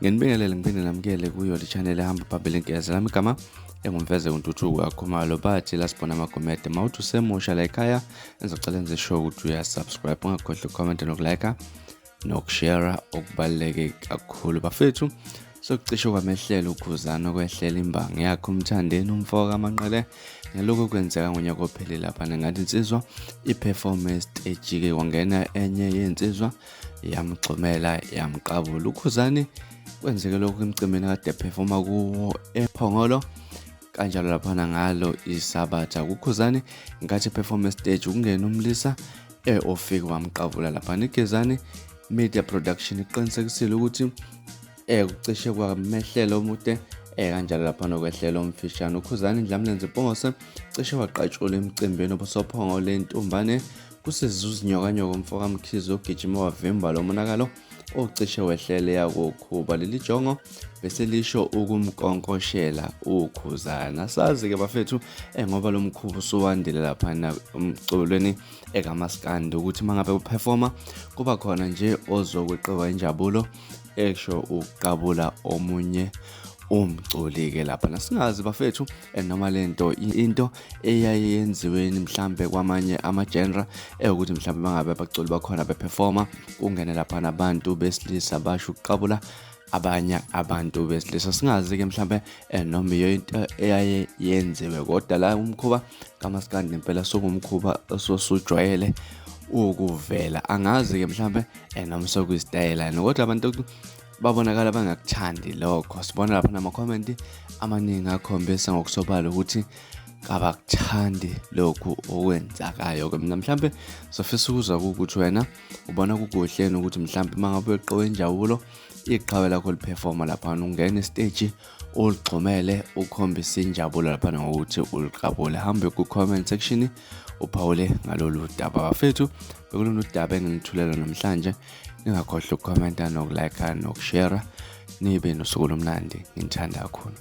Nginibingelele ngiphinde namukele kuyo le channel ehamba phambili ngeza lami igama engumveze uNtuthuko kaKhumalo bathi la sibona amagomede mawuthi usemusha la ekhaya engizocela enze sure ukuthi uyasubscribe ungakhohlwa ucomment nokulike nokushare okubaluleke kakhulu bafethu sokucishe kwamehlela ukhuzana okwehlela imbangi yakhe umthandeni umfo kaManqele ngelokhu kwenzeka ngonyaka ophelile lapha ngathi insizwa i-performance stage-ke kwangena enye yensizwa yamgxumela yamqabula ukhuzani kwenzeke lokhu emcimbini kade ephefoma kuwo ephongolo kanjalo laphana ngalo isabatha kukhuzani ngenkathi ephefoma stage kungena umlisa ofike wamqavula laphana igezani media production iqinisekisile ukuthi kucishe kwamehlela omude kanjalo laphana okwehlela omfishane ukhuzani ndlamlenze mpongose cishe waqatshula emcimbini obusophongo lentumbane kusezuzinyokanyoko umfoka Mkhize ogijima wavimba lo monakalo ocishe wehlele yakokhuba leli jongo bese lisho ukumkonkoshela ukhuzana sazi-ke bafethu ngoba lo mkhuba usuwandile laphana umculweni ekamaskandi ukuthi uma ngabe uphefoma kuba khona nje ozokweqiwa injabulo esho ukuqabula omunye umculi-ke lapha nasingazi bafethu noma lento into eyayenziweni mhlambe kwamanye ama-genre ewukuthi mhlambe bangabe abaculi bakhona beperforma kungene laphana abantu besilisa basho ukuqabula abanye abantu besilisa singazi-ke mhlambe noma iyo into eyaye yenziwe kodwa la umkhuba kamaskandi ngempela sokungumkhuba ososujwayele ukuvela angazi-ke mhlambe noma sokuyisitayela kodwa abantu babonakala bangakuthandi lokho sibona lapha namakhomenti amaningi akhombisa ngokusobala ukuthi kabakuthandi lokhu okwenzakayo-ke mina mhlampe sofisa ukuzwa ukuthi wena ubona kukuhle ukuthi mhlampe uma ngabe uyoqoka injabulo iqhawe lakho liphefoma laphana ungena esiteji uligxumele ukhombise injabulo laphana ngokuthi uliqabule hambe ku-comment section uphawule ngalolu daba bafethu bekulolu daba enginithulela namhlanje ningakhohlwa ukukhomenta nokulike nokushare nibe nosuku olumnandi nginithanda kakhulu.